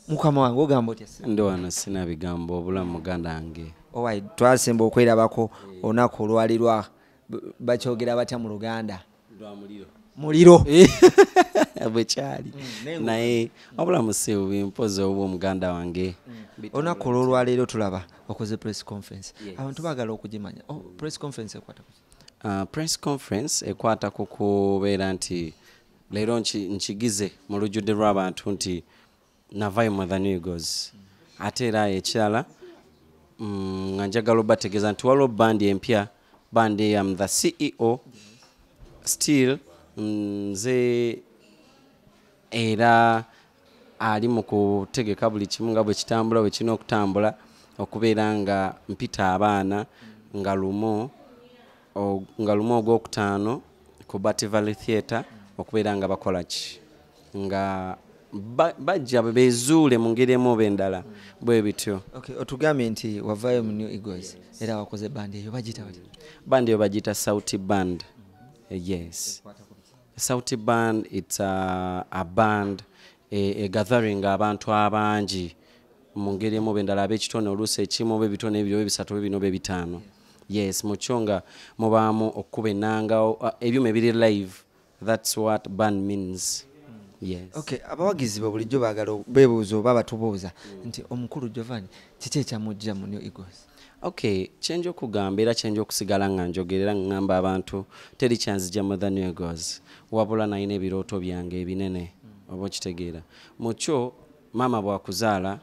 Mukama wange, ogamba otya? Ndi wano, sina bigambo, obulamu muganda wange. Owai, twasemba okwerabako olunaku olwali lwa bakyogera batya mu Luganda? Muliro. Bwekyali, naye obulamu si bubi, mpozi obwo muganda wange. Olunaku olwolwaleero tulaba okoze press conference, abantu baagala okugimanya. Oh, press conference ekwata ku ki? Press conference ekwata ku kubeera nti leero nkigize mu lujjudde lw'abantu nti navayo mu The New Eagles. Ate era ekirala, nga njagala obategeeza nti waliwo bandi empya, bandi eyo am the CEO still, nze era ali mu kutegeka buli kimu nga bwe kitambula, bwe kirina okutambula, okubeera nga mpita abaana nga lumu ogwokutaano ku Bat Valley Theatre, okubeera nga bakola ki, nga bajja bezuule mu ngeri emu oba endala, bwe bityo. Okay, otugambye nti wavaayo mu New Eagles, era wakoze bandi eyo, bagiyita batya? Band eyo bagiyita Sauti Band. Yes, Sauti Band, it's a band e gathering abantu abangi mu ngeri emu oba endala, ab'ekitone oluusi ekimu oba ebitone ebiri oba ebisatu oba ebina oba ebitaano. Yes, mukyo nga mubaamu okukuba ennanga, ebyuma ebiri live. That's what band means, yes. Okay, abawagizi be bulijjo baagala beebuuza oba batubuuza nti omukulu Jovan kiki ekyamujja mu New Eagles? Okay, kyenja okugamba era kyenja okusigala nga njogerera, ŋŋamba abantu teri kyanzija mu The New Eagles, wabula nalina ebirooto byange ebinene, oba okitegeera. Mukyo maama bwakuzaala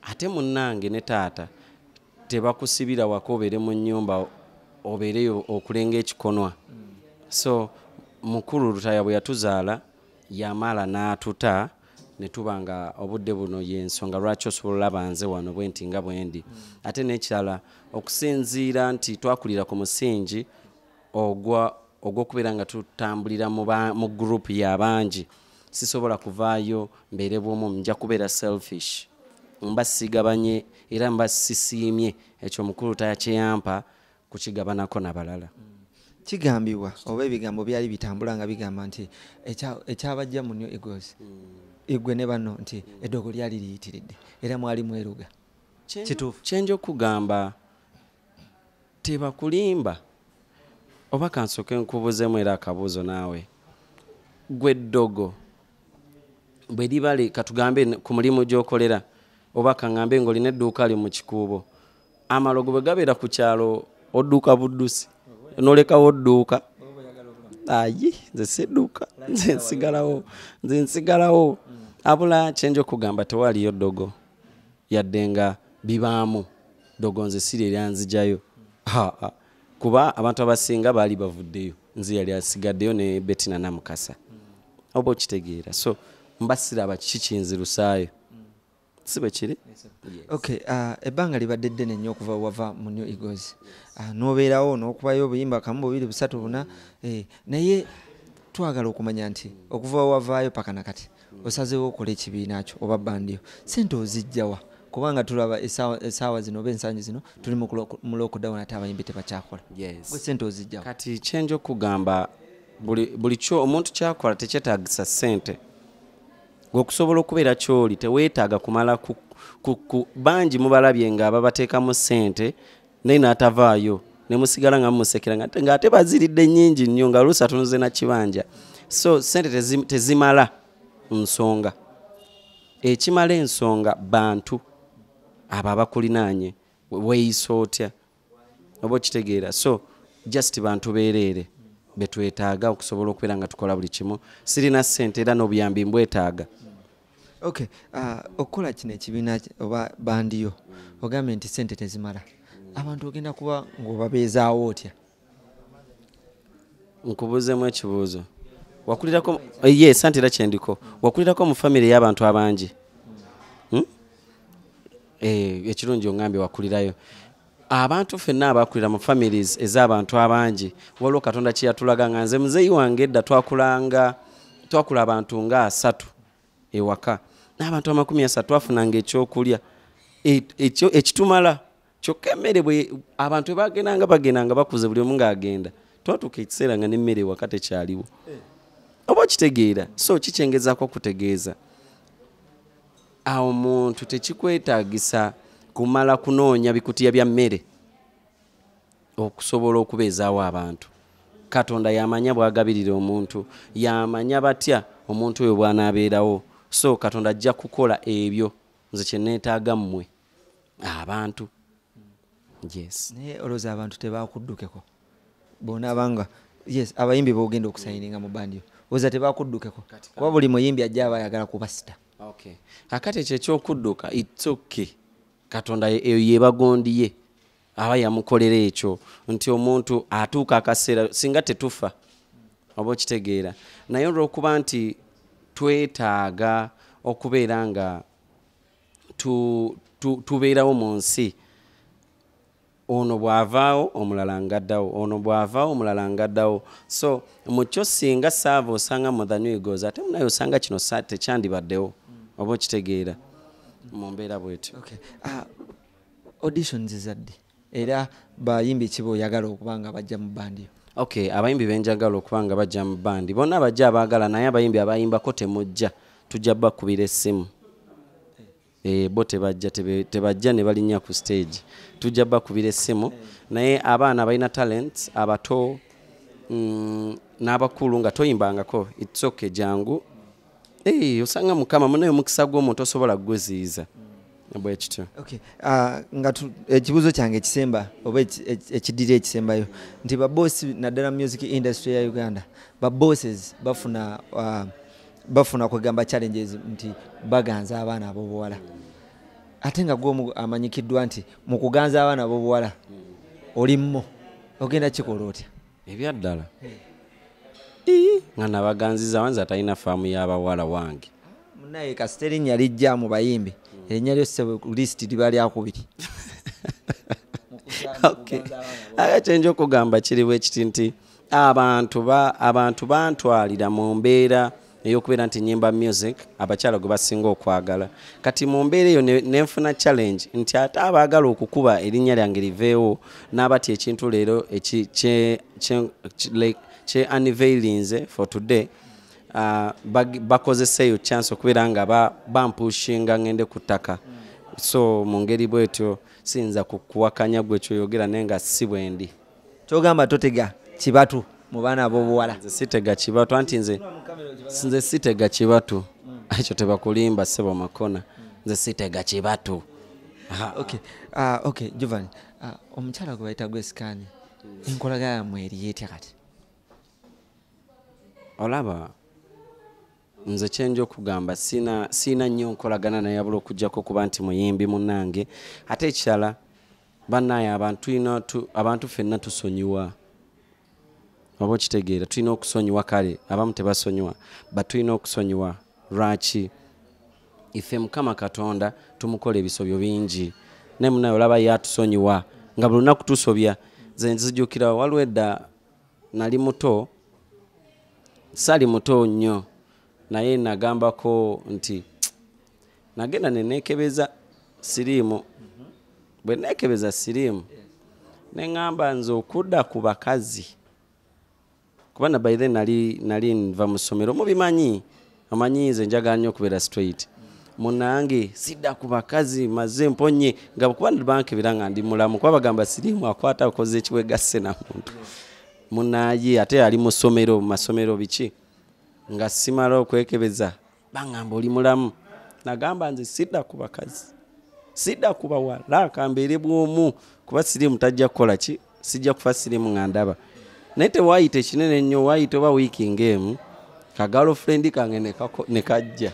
ate munnange ne taata tebakusibira waka obeere mu nnyumba, obeereyo okulenga ekikonwa. So mukulu Lutaya bwe yatuzaala, yamala n'atuta ne tuba nga obudde buno, yensonga lwaki osobola olaba nze wano bwe nti nga bwe ndi. Ate n'ekirala, okusinziira nti twakulira ku musingi ogw'okubeera nga tutambulira mu group y'abangi, sisobola kuvaayo mbeere bwomu, nja kubeera selfish, mba sigabanye era mba sisiimye ekyo mukulu takyeyampa kukigabanako nabalala. Kigambibwa oba ebigambo byali bitambula nga bigamba nti ekyabajja mu New Eagles, igwe ne banno, nti eddogo lyali liyitiridde era mwali mweruga. Kituufu? Kyenja okugamba, tebakulimba. Oba kansooke nkubuzeemu era akabuuzo naawe. Gwe eddogo bwe liba katugambe ku mulimu gy'okolera, oba kaŋŋambe ng'olina edduuka li mu Kikuubo, amalogo bwe gabeera ku kyalo, odduuka buddusi n'olekawo dduuka? Ayi, nze sidduuka, nze nsigalawo, nze nsigalawo. Abula kyenja okugamba, tewaliyo ddogo, yadde nga bibaamu ddogo, nze siri eryanzijayo. Ha, kuba abantu abasinga baali bavuddeyo, nze yali asigaddeyo ne Betina Namukasa, oba okitegeera. So mba siraba kiki kinzirusaayo, si bwe kiri? Okay, ebbanga libadde ddene nnyo okuva wava mu New Eagles, n'obeerawo n'okubayo obuyimba kamu, bubiri, busatu, buna, naye twagala okumanya nti okuva wavaayo paka nakati osazeewo okola ekibiina kyo oba bandiyo, sente ozijjawa? Kubanga tulaba essaawa zino oba ensangi zino tuli mu lockdown, ate abayimbi tebakyakola. Yes. Gwe sente ozijjawa? Kati kyenja okugamba, buli kyo omuntu kyakola tekyetaagisa ssente. Gwe okusobola okubeera kyoli teweetaaga kumala ku bangi mubalabye nga babateekamu ssente, naye n'atavaayo ne musigala nga mumusekera ng'ate baziridde nnyingi nnyo, nga oluusi atunuze na kibanja. So ssente tezimala nsonga. Ekimala ensonga bantu abo abakulinaanye, weeyisa otya, oba okitegeera. So just bantu beereere betwetaaga okusobola okubeera nga tukola buli kimu. Sirina ssente era n'obuyambi mbwetaaga. Okay, okukola kino ekibiina oba bandiyo, ogambye nti sente tezimala. Abantu ogenda kuba ng'obabeezaawo otya? Nkubuuzeemu ekibuuzo. Wakulirako yes, anti era kyendiko, wakulirako mu famire y'abantu abangi? Hmm? Ekirungi oŋŋambye wakulirayo. Abantu ffenna abakulira mu families ez'abantu abangi, waliwo Katonda kye yatulaga. Nga nze muzeeyi wange edda twakulanga, twakula abantu nga 30 ewaka, n'abantu 30 twafunanga ekyokulya ekitumala. Kyokka emmere bwe abantu bwe bagendanga bagendanga bakuze, buli omu ng'agenda, twatuuka ekiseera nga n'emmere ewaka tekyaliwo, oba okitegeera. So kikyengezaako okutegeeza. Awo omuntu tekikwetaagisa kumala kunoonya bikutiya bya mmere okusobola okubeezaawo abantu. Katonda yamanya bw'agabirira omuntu, yamanya batya omuntu oyo bw'anaabeerawo. So Katonda ajja kukola ebyo nze kye neetaaga mmwe abantu. Yes. Naye olowooza abantu tebakuddukeko bonaabanga yes abayimbi b'ogenda okusayininga mu bandi yo, olowooza tebakuddukeko kuba buli muyimbi ajja aba ayagala kuba star? Okay. Akati ekyo ekyokudduka, it's okay. Katonda eyo yebagondiye aba yamukolera ekyo nti omuntu atuuka akaseera singa tetufa oba okitegeera, naye olw'okuba nti twetaaga okubeera nga tubeerawo mu nsi, ono bw'avaawo omulala ngaddawo, ono bw'avaawo omulala ngaddawo. So mu kyo singa saava osanga mu The New Eagles, ate munaye osanga kino tekyandibaddewo oba okitegeera mu mbeera bwetyo. Okay. Auditions zadde era bayimbi ki b'oyagala okuba nga bajja mu bandi yo? Okay, abayimbi benjagala okuba nga bajja mu bandi bonna bajja abaagala, naye abayimbi abayimbako temujja, tujja bakubira essimu. Bo tebajja, tebajja ne balinnya ku stage, tujja bakubira essimu. Naye abaana balina talents abato n'abakulu nga toyimbangako, it's okay, jangu. Osanga Mukama munaye omukisa gw'omuntu osobola kuguziyiza bwe kityo. Okay. Nga ekibuuzo kyange ekisemba oba ekiddira ekisembayo nti babosi naddala music industry ya Uganda, babosses bafuna kwegamba challenges nti baganza abaana ab'obuwala, ate nga gwe amanyikiddwa nti mu kuganza abaana ab'obuwala oli mmo, ogenda kikola otya? Ebyaddala nga nabaganziza wanze atalina faamu y'abawala wange. Munaye kasita erinnya lijja mu bayimbi, erinnya lyo ssebo list liba lyakubiri. Okay. Ate kyenja okugamba kiri bwe kiti nti abantu bantwalira mu mbeera ey'okubeera nti nnyimba music abakyala gwe basinga okwagala. Kati mu mbeera eyo nenfuna challenge nti ate abaagala okukuba erinnya lyange liveewo n'abatya ekintu leero kye unveilinze for today, bakozeseeyo chance okubeera nga bampushinga ngende ku ttaka. So mu ngeri bwetyo siyinza kukuwakanya gwe kyoyogera naye nga si bwe ndi. Kyogamba totega kibatu mu baana ab'obuwala? Nze sitega kibatu, anti nze sitega kibatu. Ekyo tebakulimba ssebo Makona, nze sitega kibatu. Okay. Okay, Jovan, omukyala gwe bayita Grace Khan, enkolagana yammwe eri etya kati? Olaba nze kyenja okugamba sina nnyo nkolagana naye abula okuggyako okuba nti muyimbi munnange. Ate ekirala bannaye abantu ffenna tusonyiwa, oba okitegeera tulina okusonyiwa. Kale abamu tebasonyiwa, but tulina okusonyiwa. Lwaki? Ife Mukama Katonda tumukola ebisobyo bingi, naye munnaye olaba ye atusonyiwa nga buli lunaku tusobya. Nze nzijukira waliwo edda nali muto, sali muto nnyo, naye nagambako nti nagenda ne neekebeza siriimu. Bwe neekebeza siriimu ne ŋŋamba nze okudda ku bakazi, kuba na by then nali nva mu ssomero, mubimanyi, omanyi nze njagala nnyo okubeera straight. Munnange sidda ku bakazi, maze mponye nga kuba bankebera nga ndi mulamu, kuba bagamba siriimu akwata akoze ekiwegasse na muntu. Munnaye ate ali mu ssomero, mu masomero biki, nga simala okwekebeza baŋŋamba oli mulamu. Nagamba nze sidda ku bakazi, sidda ku bawala, kambeere bw'omu, kuba siriimu tajja kukola ki, sijja kufa siriimu nga ndaba. Naye tewaayita ekinene nnyo, waayita oba wiiki ng'emu, ka girlfriend kange ne kajja.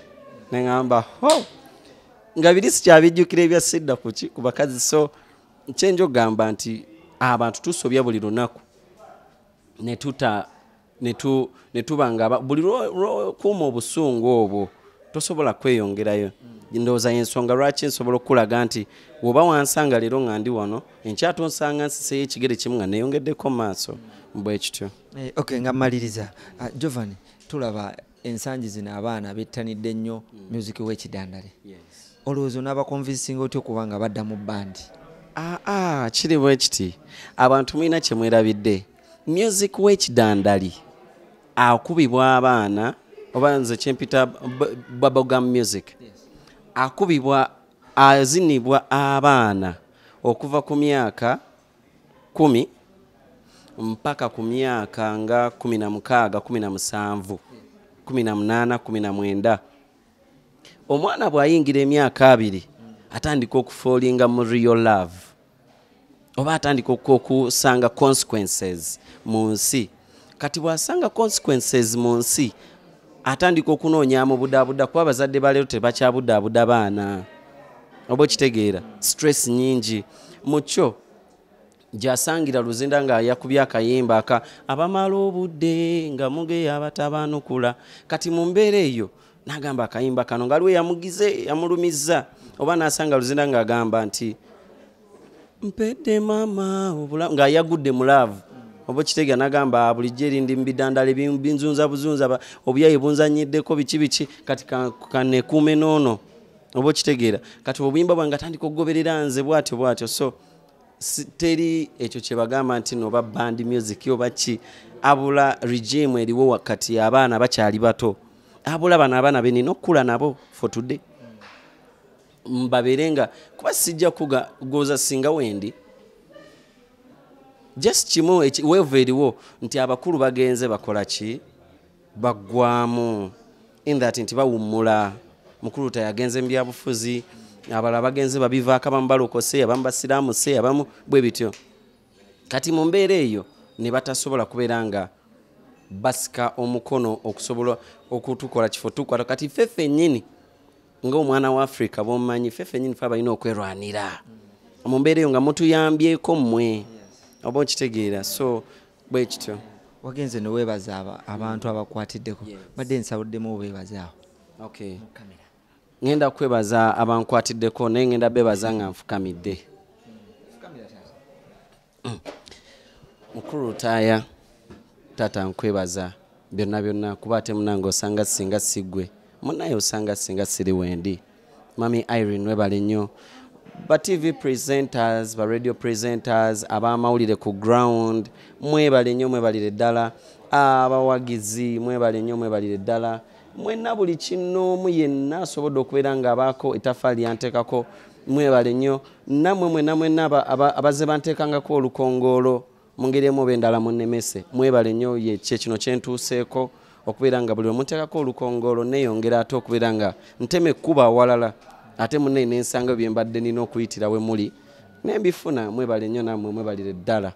Ne ŋŋamba ho, nga biri sikyabijjukira ebya sidda ku ki, ku bakazi. So kyenja okugamba nti abantu tusobya buli lunaku, ne tuba nga buli lw'okuuma obusungu obwo tosobola kweyongerayo. Ndowooza y'ensonga lwaki nsobola okukulaga nti bw'oba wansanga leero nga ndi wano, enkya tonsanga nsiseeyo ekigere kimu nga neeyongeddeko mu maaso bwe kityo. Okay, nga mmaliriza, Jovan, tulaba ensangi zino abaana bettanidde nnyo music w'ekidandali. Olowooza onaabakonvinsinga otya okuba nga badda mu bandi? Kiri bwe kiti, abantu mulina kye mwerabidde. Music w'ekidandali akubibwa abaana, oba nze kyempita bubblegum music. Akubibwa, azinibwa abaana okuva ku myaka 10 mpaka ku myaka nga 16, 17, 18, 19. Omwana bw'ayingira emyaka 2 atandika okufallinga mu real love, oba atandika okusanga consequences mu nsi. Kati bw'asanga consequences mu nsi, atandika okunoonya amubudaabuda, kuba abazadde ba leero tebakyabudaabuda baana, oba okitegeera, stress nyingi. Mu kyo gy'asangira Luzinda nga yakubye akayimba aka abamala obudde nga mugeya abatabanukula. Kati mu mbeera eyo n'agamba akayimba kano nga aliwo yamugize, yamulumizza, oba n'asanga Luzinda ng'agamba nti mpedde mama obulamu, ng'ayagudde mu love, oba okitegeera, n'agamba bulijjo erindi mu bidandala binzunza buzunza, obuyayi bunzanyiddeko biki biki, kati kanekuume n'ono, oba okitegeera. Kati obuyimba bwange atandika okugoberera nze bw'atyo bw'atyo. So teri ekyo kye bagamba nti noba band music oba ki, abula regime eriwo wakati abaana bakyali bato, abula bano abaana benina okukula nabo for today, mbabeere nga kuba sijja kugoza singa wendi just kimu weeva eriwo nti abakulu bagenze bakola ki, baggwamu in that nti bawummula. Mukulu tayagenze mu byabufuzi, abalala bagenze babivaako, abamu balokose, abamu basiramuse, abamu bwe bityo. Kati mu mbeera eyo ne batasobola kubeera nga basika omukono okusobola okutukola kifo tukwata. Kati ffe ffennyini ng'omwana wa Africa bw'omumanyi, ffe ffennyini ffe abalina okwerwanira mu mbeera eyo nga mutuyambyeko mmwe, oba okitegeera. So bwe kityo. Wagenze ne weebaza abantu abakwatiddeko, badde nsawuddemu obeebaza awo. Okay. Ngenda kwebaza abankwatiddeko, naye ngenda bebaza nga nfukamidde. Mukulu Lutaaya, taata nkwebaza byonna byonna, kuba ate munange osanga singa siggwe, munnaye osanga singa siri wendi. Mami Irene webale nnyo. Ba TV presenters, ba radio presenters, ab'amawulire ku ground, mwebale nnyo, mwebalire ddala. Abawagizi mwebale nnyo, mwebalire ddala. Mwenna buli kinoomu yenna asobodde okubeera ng'abaako ettaffaali yanteekako, mwebale nnyo. Nammwe mwenna mwenna abazze banteekangako olukongoolo mu ngeri emu oba endala munnemese, mwebale nnyo. Ye kye kino kye ntuuseeko okubeera nga buli lwe munteekako olukongoolo neeyongera ate okubeera nga ntema ekkubo awalala, ate munne nensanga bye mbadde nina okuyitira we muli ne mbifuna. Mwebale nnyo, nammwe mwebalire ddala.